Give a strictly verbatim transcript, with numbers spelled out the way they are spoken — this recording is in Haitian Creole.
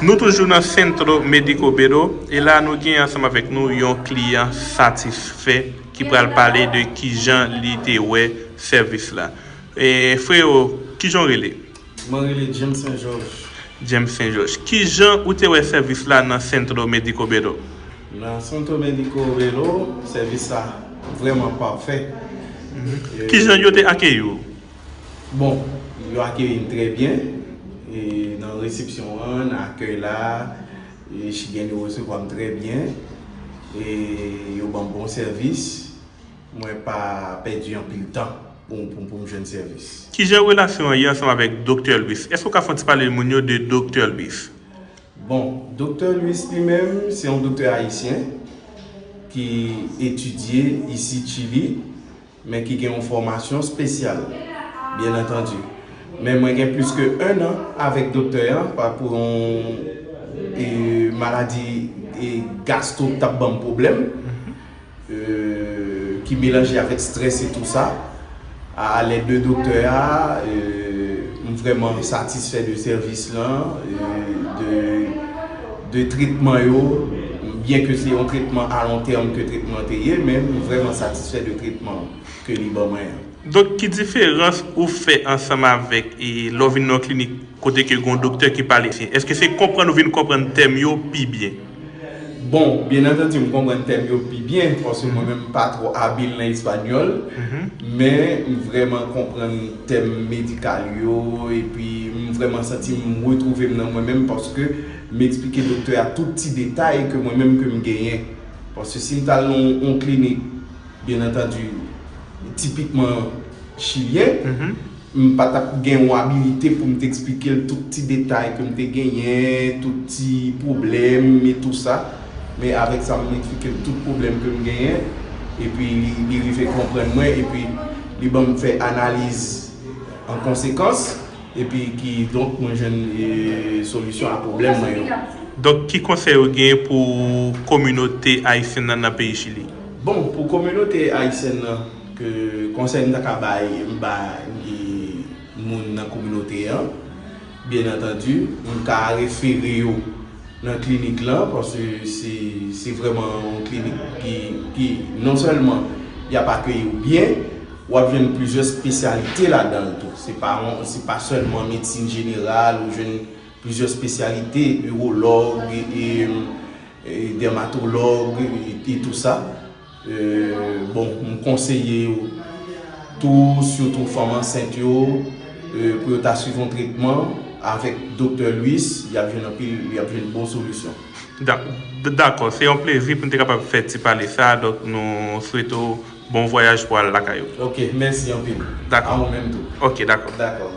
Nou toujou nan Centro Médico Belo, e la nou gen ansanm avèk nou yon kliyan satisfè ki pral pale de kijan li te wè sèvis la. E, freyo, kijan w rele? Mwen rele James Saint Georges. James Saint Georges. Kijan ou te wè sèvis la nan Centro Médico Belo? Nan Centro Médico Belo, sèvis la vrèman pafè. Kijan yo te akeyi w? Bon, yo akeyi m trè byen. E nan resepsyon an, nan akèy la, e chigèn yo resevwa m trè byen. E yo ban m bon sèvis. Mwen pa pèdi anpil tan pou, pou, pou m jwenn sèvis. Kijan relasyon an ye ansanm avèk Doktè Luis? Èske w ka fè yon ti pale moun yo de Doktè Luis? Bon, Doktè Luis li menm, se yon doktè ayisyen ki etidye isi Chili, men ki gen yon fòmasyon espesyal, byen antandi. Men mwen gen plis ke en an avèk doktè an pa pou yon e, maladi e, gastro k t ap ban m pwoblèm, e, ki melanje avèk strès e tou sa. A lèd de doktè a, e, m vrèman satisfè de sèvis lan, e, de, de tretman yo, byen ke se yon tretman a lon tèm ke tretman te ye, men m vrèman satisfè de tretman ke li ban mwen an. Donk, ki diferans ou fè ansanm avèk e, lè w vin nan yon klinik kote ke gen yon doktè ki pale ayisyen? Èske se konprann ou vin konprann tèm yo pi byen? Bon, byen antandi, m konprann tèm yo pi byen, paske mwen menm m pa twò abil nan espanyòl, men m vrèman konprann tèm medikal yo, epi m vrèman santi m retwouve m nan mwen menm, paske m eksplike doktè a tout ti detay ke mwen menm ke m genyen. Paske si m t al nan yon klinik, byen antandi, tipikman chilyen, m pa t ap gen yon abilite pou m te eksplike l tout ti detay ke m te genyen, tout ti pwoblèm e tou sa. Men avèk sa, m eksplike l tout pwoblèm ke m genyen, epi li, li rive konprann mwen, epi li ban m fè analiz an konsekans, epi ki, donk, mwen jwenn e, solisyon a pwoblèm mwen yo. Donk, ki konsèy ou gen pou kominote ayisyèn nan nan peyi Chili? Bon, pou kominote ayisyèn nan, ke konsèy m ta ka bay, m ba e, moun nan kominote an, byen antandi, m ka refere yo nan klinik lan, paske se, se vrèman yon klinik ki, ki non sèlman y ap akeyi w byen, w ap jwenn plizyè espesyalite ladan l tou. Se pa yon, se pa sèlman medsin jeneral, ou jwenn plizyè espesyalite, iwològ, e, e, e dèmatològ, e, e tou sa. E, bon, m konseye yo tou, sitou fanm ansent yo, e, pou yo ta swiv yon tretman avèk Doktè Luis, y ap jwenn anpil, y ap jwenn bon solisyon. Da-, d-, dakò, se yon plezi pou n te kapab fè ti pale sa, donk nou swete w bon vwayaj pou al lakay ou. Ok, mèsi anpil. Dakò. A ou menm tou. Ok, dakò. Dakò.